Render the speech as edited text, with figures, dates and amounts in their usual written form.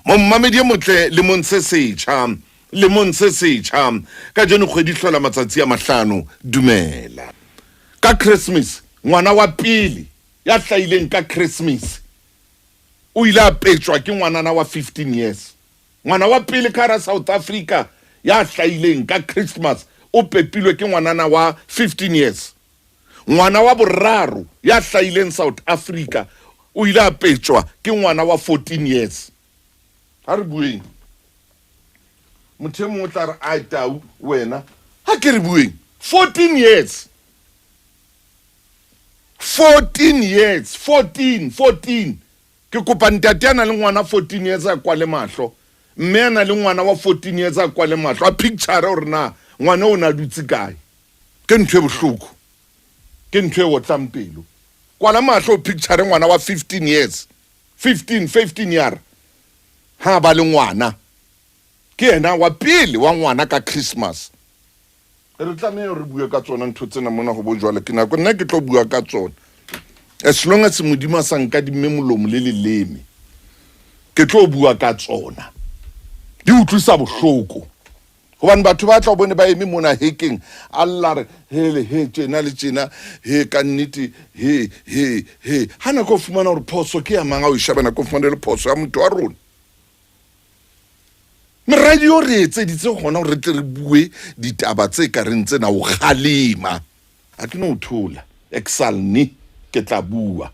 Mommamedi e motle lemong se setjha, lemong se setjha. Kajeno kgwedi hlola matsatsi a mahlano. Dumela. Ka Christmas, ngwana wa pele ya hlahileng ka Christmas o ile a petjwa ke ngwanana wa 15 years. Ngwana wa pele ka hara South Africa ya hlahileng ka Christmas o pepilwe ke ngwanana wa 15 years. Ngwana wa boraro ya hlahileng South Africa o ile a petjwa ke ngwana wa 14 years. Ha re bueng. Motho e mongwe o tla re, Ai tau wena. Ha ke re bueng. 14 years. 14 years. 14, 14. Ke kopa ntate a na le ngwana 14 years a kwale mahlo. Mme a na le ngwana wa 14 years a kwale mahlo. A picture hore na ngwana o na dutse kae. Ke ntho e bohloko. Ke ntho e otlang pelo. Kwala mahlo o picture ngwana wa 15 years. 15, 15 year. Ha ba le ngwana. Ke yena wa pele wa ngwana ka Christmas. Re tlameha re bue ka tsona ntho tsena mona go bo jwale ke nako nna ke tlo bua ka tsona. As long as Modimo a sa nkadimme molomo le leleme, ke tlo bua ka tsona. Di utlwisa bohloko. Gobane batho ba tla bone ba eme mona hekeng a lla re hele he tjena le tjena he ka nnete he he he ha nako o fumana gore phoso ke ya mang a o e sheba nako o fumana le phoso ya motho wa rona. Meradio re etseditse gona gore re tle re bue ditaba tse ka reng tsena o kgalema. A ke no thola exalne ke tla bua.